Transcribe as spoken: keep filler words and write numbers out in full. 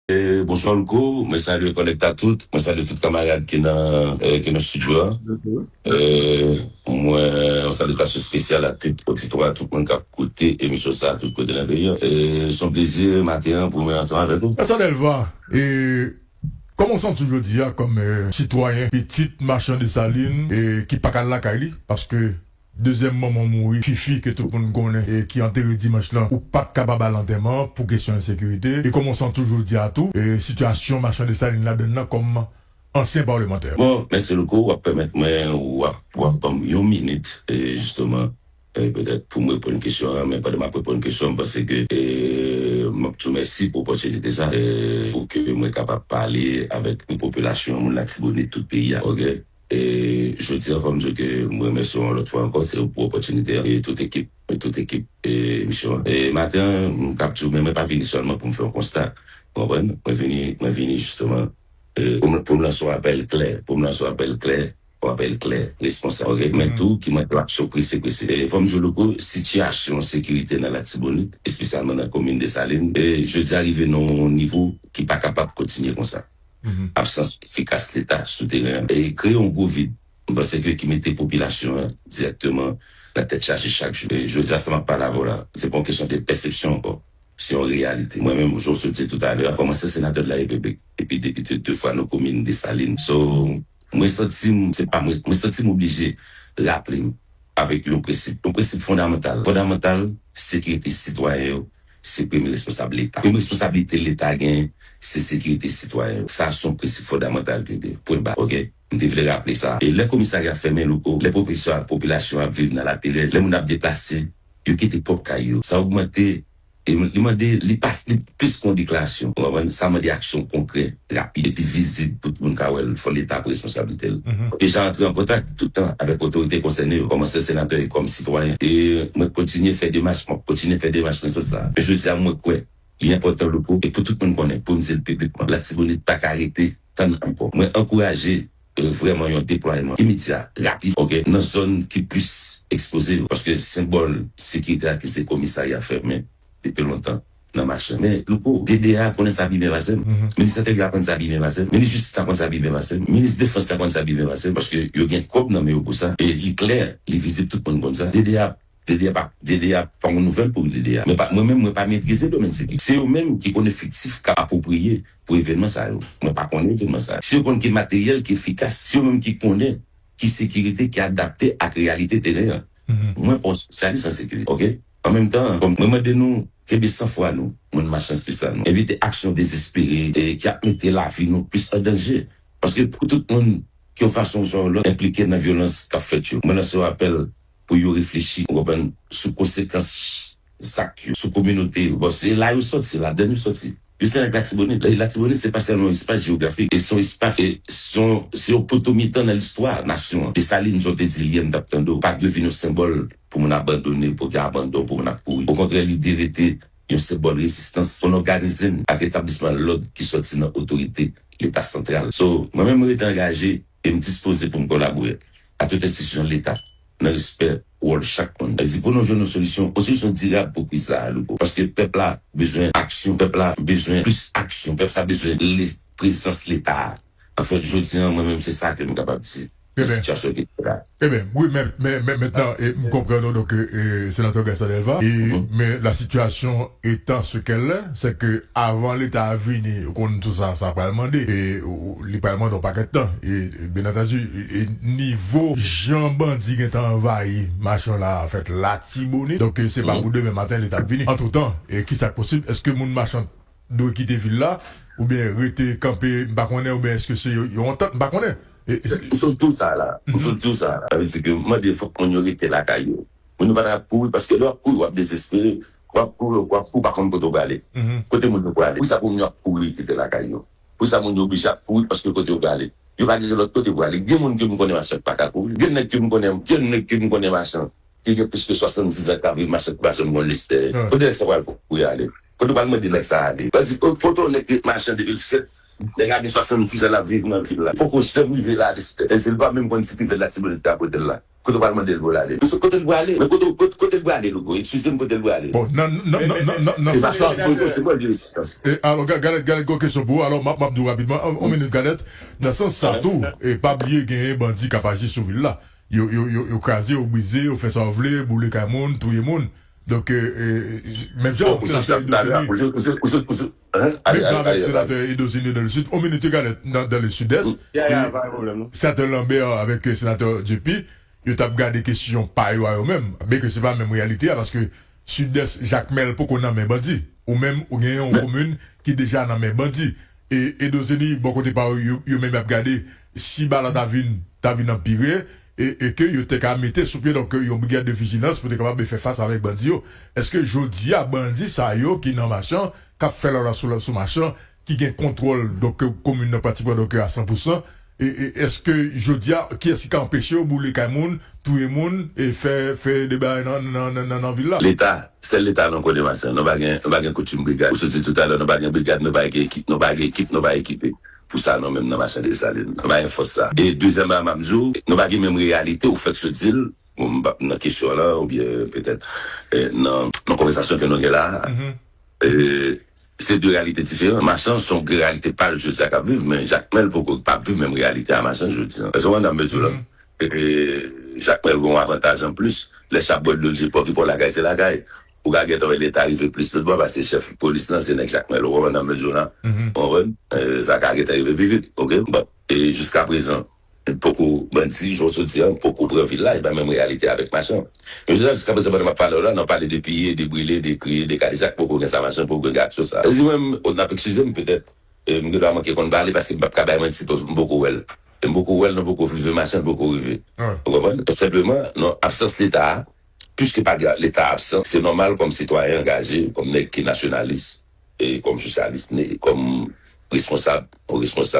E, bonswa Louko, mwen salye Kolèkta tout, mwen salye tout kanmarad ki nan, e, ki nan estidyo a. E, mwen, yon salitasyon espesyal a tout oditwa, tout moun k ap koute emisyon sa a, tout kote nan peyi a. E, se yon plezi maten an pou mwen ansanm avèk ou. Gason Delva, e, kòman w santi w jodi a kòm, e, sitwayen, pitit machan Desalin, e, ki pa ka al lakay li, paske dezyèm manman w mouri, Fifi, ke tout moun konnen, e ki antere dimanch lan, ou pa t kapab al antèman pou kesyon ensekirite. E kòman w santi w jodi a tou, e sitiyasyon machan Desalin ladann nan kòm ansyen palmantè? Bon, mèsi Louko, w ap pèmèt mwen, w ap, w ap ban m yon minit, e, jisteman, e, petèt pou m reponn kesyon an, men pandan m ap reponn kesyon an, m panse ke, e, m ap di w mèsi pou opòtinite sa, e, pou ke mwen kapab pale avèk yon popilasyon, moun Latibonit, tout peyi a, oke? E jodi a, fò m di w ke m remèsye w yon lòt fwa ankò, se pou opòtinite an, e tout ekip, e tout ekip, e emisyon an. E maten an, m kab di w, men mwen pa vini sèlman pou m fè yon konsta, w konprann? Mwen vini, mwen vini jisteman, e, pou m, pou m lanse yon apèl klè, pou m lanse yon apèl klè, yon apèl klè, responsab, oke? Men tou, ki mande aksyon prese, prese. E fò m di w, Louko, sitiyasyon sekirite nan Latibonit, espesyalman nan komin Desalin, e jodi a rive nan yon nivo ki pa kapab kontinye konsa. Absans efikas Leta sou teren an, e kreye yon gwo vid, m panse ke ki mete popilasyon an dirèkteman nan tèt chaje chak jou. E jodi a, sa m ap pale avè w la, se pa yon kesyon de pèsepsyon ankò, se yon reyalite. Mwen menm, jan w sot di toutalè a, kòm ansyen senatè de la Repiblik, epi depite de fwa nan komin Desalin. So, mwen santi m, se pa mwen, mwen santi m oblije raple m avèk yon prensip, yon prensip fondamantal. Fondamantal, sekirite sitwayen yo, se premye responsab Leta. Premye responsablite Leta genyen, se sekirite sitwayen yo. Sa a se yon prensip fondamantal ke de, pwen ba, oke? M te vle raple sa. E lè komisarya fèmen, Louko, lè popilasyon, popilasyon ap viv nan laperèz, lè moun ap deplase, yo kite pwòp kay yo. Sa ogmante, e li mande, li pas, li plis ke yon deklarasyon. Ou konprann? Sa mande aksyon konkrè, rapid, epi vizib pou tout moun ka wè l. Fò Leta pran responsablite l. E jan antre an kontak tout tan avèk otorite konsène yo, kòm ansyen senatè e kòm sitwayen. E mwen kontinye fè demach, mwen kontinye fè demach nan sans sa. Men jodi a, mwen kwè, li enpòtan, Louko, e pou tout moun konnen, pou m di l piblikman, Latibonit pa ka rete tann ankò. Mwen ankouraje, e, vrèman yon deplwayman imedya, rapid, oke, nan zòn ki plis ekspoze yo. Paske senbòl sekirite a ki se komisarya fèmen depi lontan nan machan. Men, Louko, D D A konnen sa pi byen pase m. Minis Enteryè a konn sa pi byen pase m. Minis Jistis la konn sa pi byen pase m. Minis Defans la konn sa pi byen pase m. Paske yo gen kòb nan men yo pou sa. E li klè, li vizib, tout moun konn sa. D D A D D A pa, D D A pa yon nouvèl pou D D A. Men pa, mwen menm, mwen pa metrize domèn sekirite. Se yo menm ki konn efektif k ap apwopriye pou evènman sa yo. Mwen pa konnen evènman sa yo. Si yo konn ki materyèl ki efikas, si yo menm ki konnen ki sekirite ki adapte ak reyalite teren an. Mwen pa yon espesyalis an sekirite, oke? An menm tan, kòm mwen mande nou, kenbe sanfwa nou, moun machan espesyalman. Evite aksyon dezespere, e, ki ap mete lavi nou plis an danje. Paske pou tout moun ki yon fason oswa yon lòt enplike nan vyolans k ap fèt yo, mwen lanse yon apèl pou yo reflechi, ou konprann, sou konsekans zak yo, sou kominote yo. Bon, se la yo sòti, se ladann yo sòti. Yo se nèg Latibonit. Latibonit, se pa sèlman yon espas jewografik, e se yon espas, e se yon, se yon poto mitan nan listwa nasyon an. Desalin, jan w te di l yè, m t ap tande w, pa dwe vin yon senbòl pou moun abandone, pou gen abandon, pou moun ap kouri. Okontrè, li dwe rete yon senbòl rezistans, pou n òganize n ak retablisman lòd ki sòti nan otorite Leta santral. So, mwen menm, mwen rete angaje e m dispoze pou m kolabore ak tout enstitisyon Leta nan respè wòl chak moun. Sa vle di, pou nou jwenn yon solisyon, yon solisyon dirab pou kriz sa a, Louko. Paske pèp la bezwen aksyon, pèp la bezwen plis aksyon, pèp sa bezwen le, prezans Leta a. Anfèt, jodi a, mwen menm, se sa ke m kapab di nan sitiyasyon ki la. Ebyen, wi, men, men, men mentnan, e, m konprann nou, donk, e, e, senatè Gaston Delva, e, men la situation étant ce qu'elle est, c'est que avan Leta a vini, ou konn tou sa, sa pral mande, e, ou, ou, li pral mande yon pakèt tan, e, e, byen antandi, e, e, nivo jan bandi gentan anvayi machan la, anfèt, Latibonit, donk, e, se pa pou demen maten Leta ap vini. Antretan, e, kisa k posib? Èske moun machan dwe kite vil la, oubyen rete kanpe, m pa konnen, oubyen èske se yon, yon antant, m pa konnen. E, se, m sot di w sa la, m sot di w sa la. Sa vle di ke m mande fòk moun yo rete lakay yo. Moun yo pa ta ap kouri, paske lè w ap kouri, w ap dezespere, w ap kouri, w ap kouri, w pa konn kote w prale. Kote moun yo prale? Poukisa pou moun yo ap kouri kite lakay yo? Poukisa moun yo oblije ap kouri, paske kote yo prale? Yo pa gen lòt kote pou ale. Gen moun ke m konnen machan k pa ka kouri. Gen nèg ke m konnen, gen nèg ke m konnen machan ki gen plis ke swasanndizan k ap viv machan ki pa janm konn Lestè. Kote nèg sa pral kouri ale? Kote w pral mande nèg sa ale? Sa vle di, o, kote yon nèg ki ret machan depi l fèt, nèg la gen swasanndizan l ap viv nan vil la. Poko janm rive la Lestè. E di l pa menm konn si ki fè Latibonit ka pote l la. Kote w pral mande l pou l ale? Kote l prale? Men kote, kote, kote l prale, Louko? Eskize m, kote l prale? Bon, nan, nan, nan, nan, nan, nan sans sa tou. Se bon, se bon, rezistans. E, alò, ga-, gade, gade, gwo kesyon pou ou. Alò, m ap, m ap di w rapidman, yon, yon minit, Gadèt. Nan sans sa tou, e, pa bliye genyen bandi k ap aji sou vil la. Yo, yo, yo, yo kraze, yo brize, yo fè sa yo vle, boule kay moun, touye moun. Donk, e, e, menm jan avèk senatè Edo Zeni, menm jan avèk senatè Edo Zeni dan le Sid, yon minit, Gadèt, nan, dan le Sidès, senatè Lambert avèk, e, senatè Dupuy, yo t ap gade kesyon pa yo a yo menm, byenke se pa menm reyalite a, paske Sidès, Jakmèl poko nan men bandi. Ou menm, ou genyen yon komin ki deja nan men bandi. E, Edo Zeni, bò kote pa yo, yo, yo menm y ap gade si bagay la ta vin, ta vin anpire, e, e ke yo te ka mete sou pye, donk, yon brigad de vijilans pou te kapab fè fas avèk bandi yo. Èske jodi a, bandi sa yo ki nan Machan, k ap fè lala sou, sou Machan, ki gen kontwòl, donk, komin nan pratikman, donk, a san pou san, e, e, èske jodi a, kiyès ki ka anpeche yo boule kay moun, touye moun, e fè, fè de bagay nan, nan, nan, nan, nan vil la? Leta, sèl Leta nou konnen Machan. Nou pa gen, nou pa gen koutim brigad. Ou sot di toutalè, nou pa gen brigad, nou pa gen ekip, nou pa gen ekip, nou pa ekipe. Pou sa, nou menm nan Machan Desalin, nou pa gen fòs sa. E dezyèm bagay, m ap di w, nou pa gen menm reyalite, ou fèk sot di l, bon, m p ap nan kesyon an la, oubyen petèt, e, nan, nan konvèsasyon ke nou gen la a. E, se de reyalite diferan. Machan se yon reyalite pa l jodi a k ap viv, men Jakmèl poko p ap viv menm reyalite a Machan jodi a. Èske w konprann sa m vle di w la? E, e, Jakmèl gen yon avantaj anplis. Lè chap bwè dlo l, se pò ki pò, lakay se lakay. Ou ka gentan wè Leta rive plis lòt bò, paske chèf polis lan se nèg Jakmèl. Ou konprann sa m vle di w la? Ou konprann? E, sa ka gentan rive pi vit, oke? Bon, e jiskaprezan, poko, bandi, jan w sot di a, poko pran vil la, e pa menm reyalite avèk Machan. Men jodi a, jiskaprezan, pandan m ap pale w la, n ap pale de piye, de brile, de kriye, de kadejak, poko gen sa, Machan poko gen aksyon sa. Sa di mwen, n ap eskize m petèt, e, m gen dwa manke konn pale paske m p ap ka bay manti, paske m poko wè l. E m poko wè l, nou poko rive Machan, l poko rive. Ou konprann? Senpleman, non, absans Leta a, piske pa gen Leta absan, se nòmal kòm sitwayen angaje, kòm nèg ki nasyonalis, e kòm sosyalis, ne, kòm responsab, yon responsab